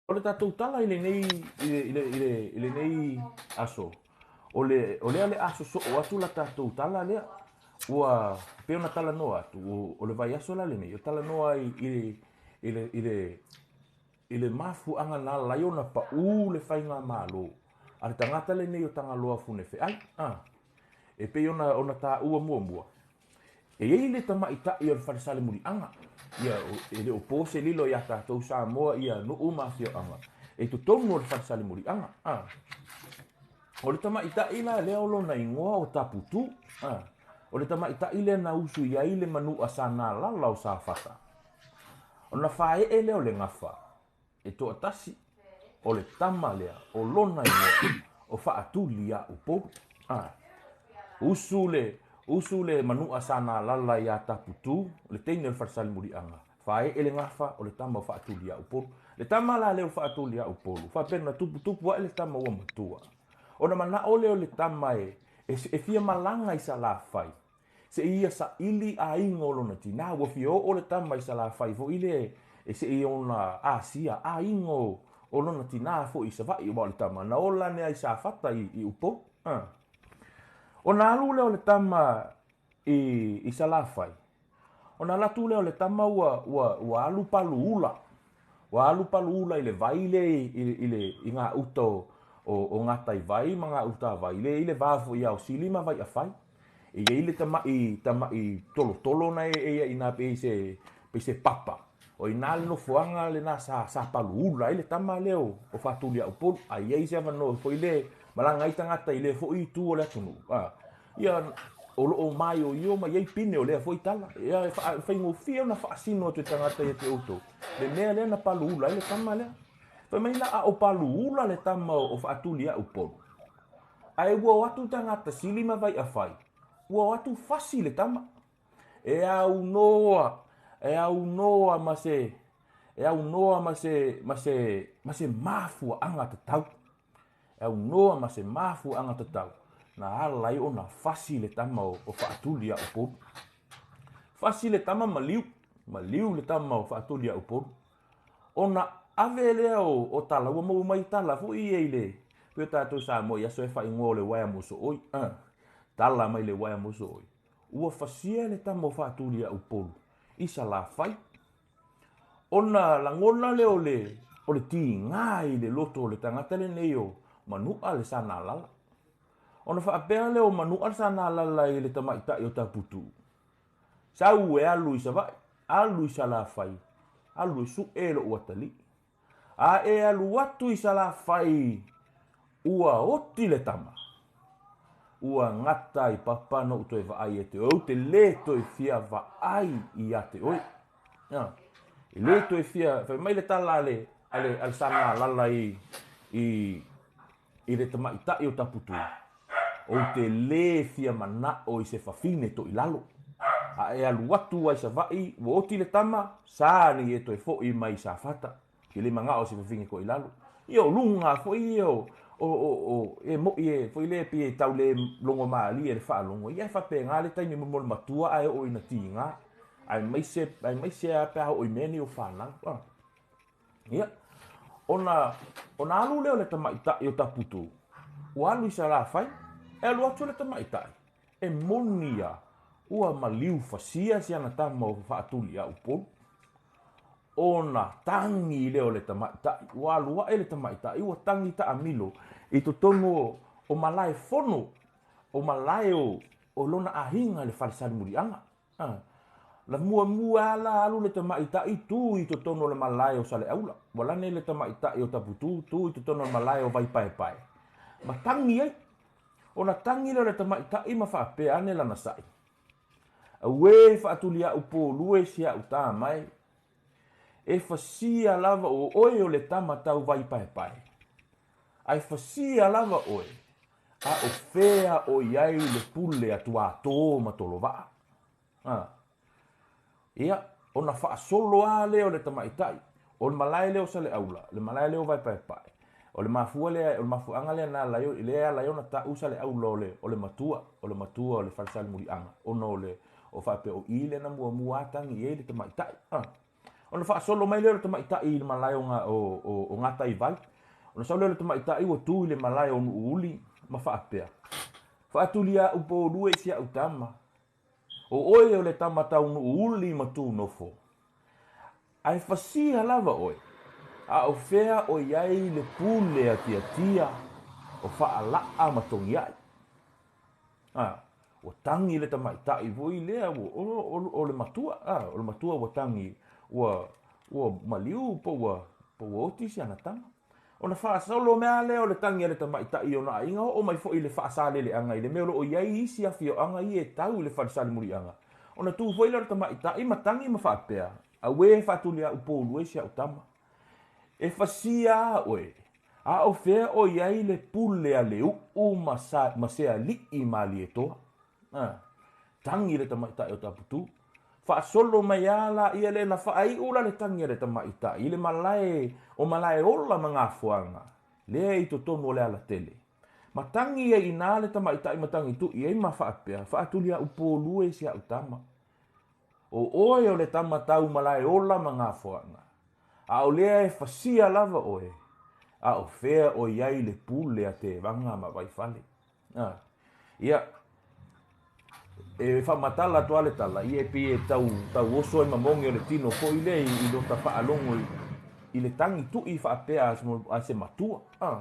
O le tatou tala i lenei, i le, i le, i le, i lenei aso, o le, o lea le a sosoo atu la tatou tala lea. Ua pei ona talanoa atu, o, o le vaiaso la lenei, o talanoa ai i, i le, i le, i le mafuaaga na ala ai ona paū le faigamalo a le tagata lenei o Tagaloa Funefeai. A, e pei ona, ona taua muamua, E i ai le tamaitai o le fale Salemuliaga, ia, e le o po se lilo iā tatou Samoa ia nuu ma afioaga e i totonu o le fale Salemuliaga. A. O le tamaitai la lea o lona igoa o Taputu. A. O le tamaitai lea na usu i ai le manua Sanalala o Safata. Ona faaee lea o le gafa e toatasi, o le tama lea o lona igoa o Faatuliaupolu. A. Usu le, usu le manua Sanalala iā Taputu, le teine o le fale Salemuliaga, faaee le gafa o le tama o Faatuliaupolu. Le tama la lea o Faatuliaupolu, faapea na tuputupu ae le tama ua matua. Ona manao lea o le tama e, e, e fia malaga i Salafai, Se i ia saili aiga o lona tinā. Ua fia oo le tama i Salafai foi lea e se i ona asia aiga o lona tinā foi i Savaii, aua o le tama na ola ane ai Safata i Upolu. A. Ona alu lea o le tama i Salafai, ona alu atu lea o le tama ua, ua, ua alu palu ula. Ua alu palu ula i le vai lea i gauta o Gataivai ma Gautavai lea i le va foi ia Osili ma Vaiafai. E i ai le tamaʻi, tamaʻi tolotolo na e ia i ina pei se, pei se papa. O i ina le nofoaga lena sa, sa palu ula ai le tama lea o, o Faatuliaupolu. A i ai se avanoa foi le malaga ai tagata i lea foi itu o le atunuu, a, ia, o lo o maioio ma i ai pine o lea foi tala. Ia, e faigofie ona faasino atu e tagata ia te outou le mea lea na palu ula ai le tama lea. Fai mai la, a o palu ula le tama o Faatuliaupolu, Ae ua o atu tagata sili ma Vaiafai, ua o atu fasi le tama. E aunoa, e aunoa ma se, e aunoa ma se, ma se, ma se mafuaaga tatau. E aunoa ma se mafuaaga tatau, na ala ai ona fasi le tama o Faatuli ia Upolu. Fasi le tama maliu, maliu le tama o Faatuli ia Upolu. Ona ave lea o tala, ua maua mai tala foi ia i le, pei o tatou Samoa i aso e faaigoa o le uaea mosooi, tala mai le uaea mosooi, ua fasia le tama o Faatuli ia Upolu i Salafai. Ona lagona lea o le, o le tiga i le loto o le tagata lenei o Manua le Sanalala. Ona faapea lea o Manua le Sanalala i le tamaitai o Taputu, Sau e alu i Savaii, alu i Salafai, alu e suʻe loʻu atalii. A e alu atu i Salafai, ua oti le tama. Ua gata i papa noʻu toe vaai ia te oe, ou te lē toe fia vaai ia te oe. E lē toe fia, fai mai le tala a le, a le, a le Sanalala i, i, i le tamaitai o Taputu, Ou te lē fia manaʻo i se fafine toʻilalo. A e alu atu ai Savaʻi, ua oti le tama, sa nei e toe foʻi mai i Safata. Ke lē manaʻo i se fafine toʻilalo. Ia o luga foi ia o, o, o, o, e moʻi e, foi lē pei e tau lē logo mālie le faalogo, ia e faapena le taimi mo le matua ae oo ina tiga, aemaise, aemaise lava pe a oo i mea nei o fanau. Ah. Ia, ona, ona alu lea o le tamaitai o Taputu, ua alu i Salafai, e alu atu le tamaitai, e moni ia, ua maliu fasia si ana tama o Faatuli ia Upolu. Ona tagi lea o le tamaitai, ua alu ae le tamaitai, ua tagi taamilo i totonu o, o malae fono, o malae o, o lona aiga i le fale Salemuliaga. Na muamua lava la alu le tamaitai tu i totonu o le malae o Saleaula. Ua lane le tamaitai o Taputu tu i totonu o le malae o Vaipaepae ma tagi ai. Ona tagi lea o le tamaitai ma faapea ane lana saʻi, Auē faatuliaʻu polue si aʻu tama e. E fasia lava o oe o le tama tau Vaipaepae. Ae fasia lava oe A o fea o i ai le pule a Tuatō ma Tolovaa? A. Ia, ona faasolo lava lea o le tamaitai, o le malae lea o Saleaula, le malae lea o Vaepaepae, o le mafua lea, o le mafuaaga lea na ala ai, lea e ala ai ona tau Saleaula o le, o le matua, o le matua o le fale Salemuliaga, ona o le, o faapea o i lea na muamua lava tagi i ai le tamaitai. A. Ona faasolo mai lea o le tamaitai i le malae o, o, o, o Gataivai. Ona sau lea o le tamaitai ua tu i le malae o Nuuuli ma faapea, Faatuliaʻu polue i si aʻu tama. O oe o le tama tau Nuuuli ma Tunofo. Ae fasia lava oe, a o fea o i ai le pule a Tiatia o Faalaa ma Togiai? A, ua tagi le tamaitai foi lea, ua, o, o, o le matua, a, o le matua ua tagi, ua, ua maliu po ua, po ua oti si ana tama. Ona faasolo mea lea o le tagi a le tamaitai i ona aiga, oo mai foi i le faasaleleaga i le mea o lo o i ai isi afioaga ia e tau i le fale Salemuliaga. Ona tu foi lea o le tamaitai ma tagi ma faapea, Auē faatuliaʻu poulue si au tama. E fasia a oe, a o fea o i ai le pule a le uʻu ma, sa, ma se aliʻi Malietoa? A, tagi le tamaitai o Taputu. Faasolo mai a la ia le na faaiu la le tagi a le tamaitai i le malae o Malaeola ma Gafoaga, lea i totonu o le alatele. Ma tagi ai i ina le tamaitai ma tagi tui ai ma faapea, Faatuliaʻu polue si au tama. O oe o le tama tau Malaeola ma Gafoaga, a o lea e fasia lava oe, a o fea o i ai le pule a Tevaga ma Vaifale? A, ia, e faamatala atu lava le tala, ia e pei e tau, tau oso ai ma mogi o le tino foi lea i, i lota faalogo i, i le tagi tui faapea a se matua. A.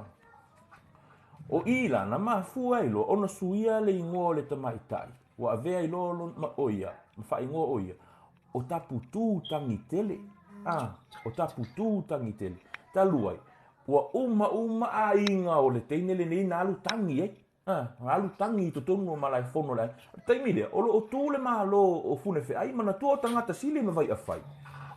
O i la, na mafua ai loa ona suia le igoa o le tamaitai, ua avea ai loa lona, o ia, ma faaigoa o ia, o Taputū Tagitele. A, o Taputū Tagitele. Talu ai, ua uma uma aiga o le teine lenei na alu tagi ai. A, na alu tagi i totonu o Malaefono o le aiga. O le taimi lea, o lo o tu le Malo o Funefeai, manatua o tagata sili ma Vaiafai.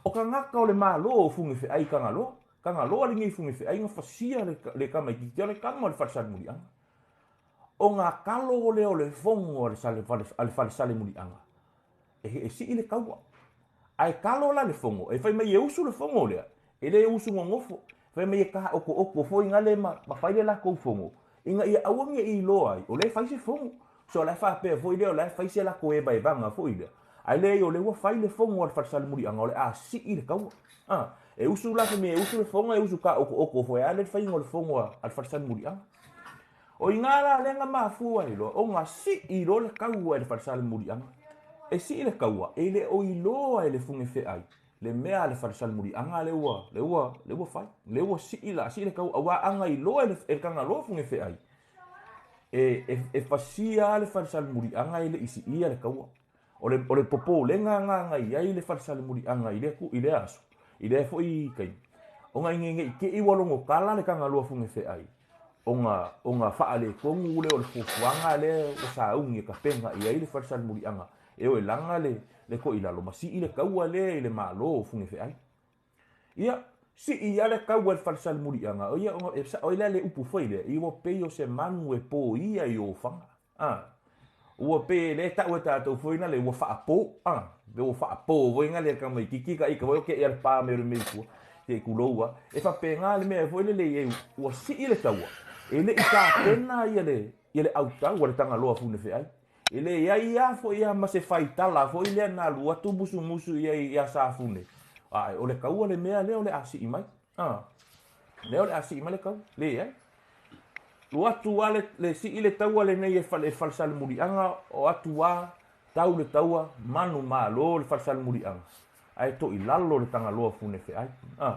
O tagata o le Malo o Funefeai i Kagaloa. Kagaloa lenei Funefeai na fasia le, le tamaitiiti o le tama o le Falesalemuliaga. O ngā kalo lea o le fono a le, sale, fale, a le Falesalemuliaga, e, e sii le kaua. Ae kalo la le fono, e fai mai e usu le fono lea, e le usu nonofo. Fai mai e kāokooko foi ngale ma, ma fai le lakou fono, ina ia aua ne i iloa ai, o lea e fai se fono. So o la e faapea foi lea o la e fai se lakou evaevaga foi lea. Ae leai o lea ua fai le fono a le Falesalemuliaga o le a sii le kaua. A, e usu la fai mai e usu le fono e usu kāokooko foi, a lea le faiga o le fono a, a le Falesalemuliaga. O i ngā rā lea na mafua ai loa, o ngā sii loa le kaua e le Falesalemuliaga. E sii le kaua, e le o iloa e le Funefeai le mea a le Falesalemuliaga lea ua, lea ua, lea ua fai. Lea ua sii la, sii le kaua, auā ana iloa e le, e le Tagaloa Funefeai, e, e, e fasia le Falesalemuliaga e le i siia le kaua. O le, o le popolega na na i ai le Falesalemuliaga i lea, i lea aso, i lea foi taimi, ona ina ne i te i ua logo tala le Tagaloa Funefeai, ona, ona faaletonu lea o le fuafuaga lea ua sauni e tapena i ai le Falesalemuliaga e o e laga le, le toilalo ma sii le taua lea i le Malo o Funefeai. Ia, sii lava le taua i le Falesalemuliaga, o ia, ona e sao ai la le upu foi lea, i ua pei o se manu e poia i Ofaga. A, ua pei lea e tau e tatou foi na le ua faapo, a, pe ua faapo foi na le tamaititi ka ika foi o ke ia le pa me o le mea i tua, te i kulou a. E faapena le mea foi lele i ai, ua sii le taua, e le i tapena ia le, ia le autau a le Tagaloa Funefeai. E leai a foi a ma se faitala foi lea na alu atu musumusu i ai ia Safune, ae o le taua le mea lea o le a sii mai. A, lea o le a sii mai le taua. Leai. Lu atu a le, le sii le taua lenei e fale, e Falesalemuliaga, o atu a tau le taua, manu malo le Falesalemuliaga, ae toilalo le Tagaloa Funefeai. A,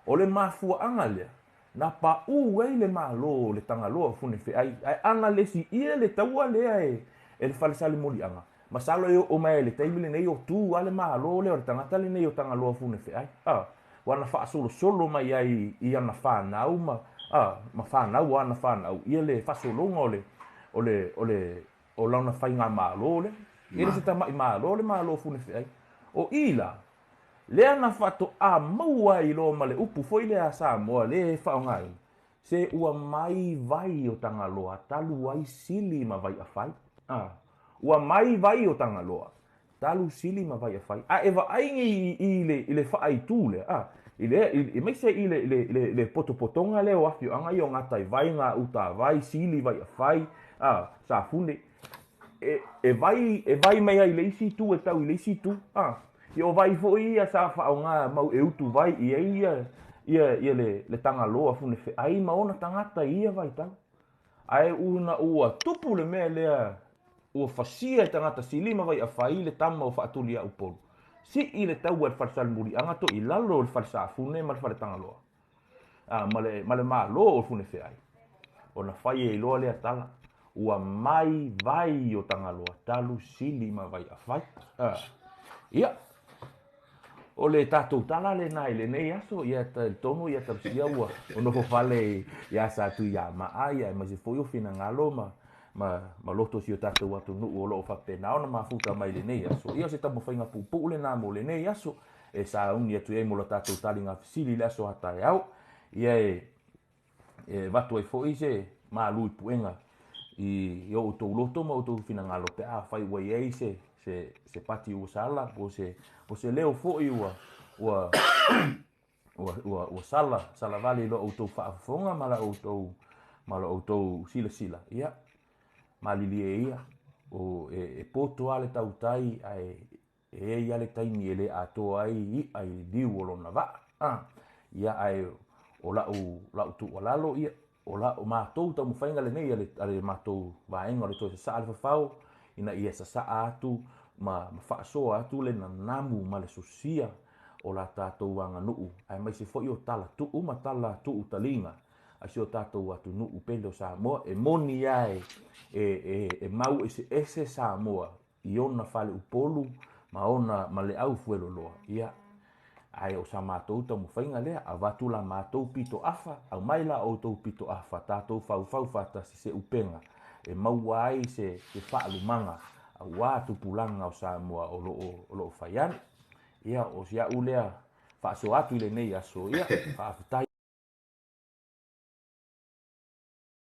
o le mafuaaga lea, na paʻū ai le Malo o le Tagaloa Funefeai, ae ana le siia le taua lea e, e le Falesalemuliaga, masalo e oo mai ai i le taimi lenei o tu a le Malo lea o le tagata lenei o Tagaloa Funefeai. A, ua na faasolosolo mai ai i ana fanau ma, a, ma fanau o ana fanau ia le faasologa o le, o le, o le, o lana faigamalo lea. E le se tamaʻi Malo le Malo o Funefeai. O i la, lea na faatoa maua ai loa ma le upu foi lea a Samoa lea e faaaogaina, se ua mai vai o Tagaloa talu ai sili ma Vaiafai. A, ua mai vai o Tagaloa talu sili ma Vaiafai. A e vaai nei i le, i le faaitu lea, a, i le, i, aemaise i le, le, le, le potopotoga lea o afioaga ia o Gataivai, Gautavai, Sili, Vaiafai, a, Safune, e, e vai, e vai mai ai i le isi itu e tau i le isi itu, a. Ia o vai foi ia sa faaaoga mau e utu vai i ai ia ia ia le le Tagaloa Funefeai ma ona tagata i ia vaitau. Ae una ua tupu le mea lea ua fasia e tagata sili ma Vaiafai le tama o Faatuliaupolu, sii le taua i le fale Salemuliaga to i lalo o le fale Safune ma le fale Tagaloa, a, ma le, ma le Malo o Funefeai. Ona fai ai loa lea tala, ua mai vai o Tagaloa talu Sili ma Vaiafai. A, ia, O le tatou tala lena i lenei aso, ia talitonu ia talosia ua nofo fale iā Satuiamaa ia aemaise foi o finagalo ma ma ma loto o si o tatou atunuu o lo o faapena ona mafuta mai i lenei aso. Ia o se taumafaiga puupuu lena mo lenei aso e sauni atu ai mo la tatou taliga fesili i le aso a taeao. Ia e e avatu ai foi se malu i puega i o outou loto ma outou finagalo pe afai ua i ai se, se, se pati ua sala po o se, po o se leo foi ua, ua, ua, ua, ua sala, sala vale i lo outou faafofoga ma la outou, ma lo outou silasila. Ia, malilie ia, o, e, e poto lava le tautai ae E i ai lava le taimi e le atoa ai iʻa i le liu o lona vaa. A, ia, ae o la'u, la'u tuualalo, ia, o la'u, matou taumafaiga lenei a le, a le matou vaega o le toe sasaa le fafao, ina ia sasaa atu ma, ma faasoa atu le nanamu ma le sosia o la tatou aganuu, aemaise foi o tala tuu ma tala tuu taliga a si o tatou atunuu pele o Samoa. E moni lava e, e, e, e mau eseese Samoa i ona faleupolu ma ona ma le au fueloloa, ia, ae o sa matou taumafaiga lea, avatu la matou pito afa, aumai la outou pito afa, tatou faufau faatasi se upega e maua ai se se faalumaga aua tupulaga o Samoa o lo o o lo o fai ane. Ia, o si au lea faasoa atu i lenei aso, ia, faafetai.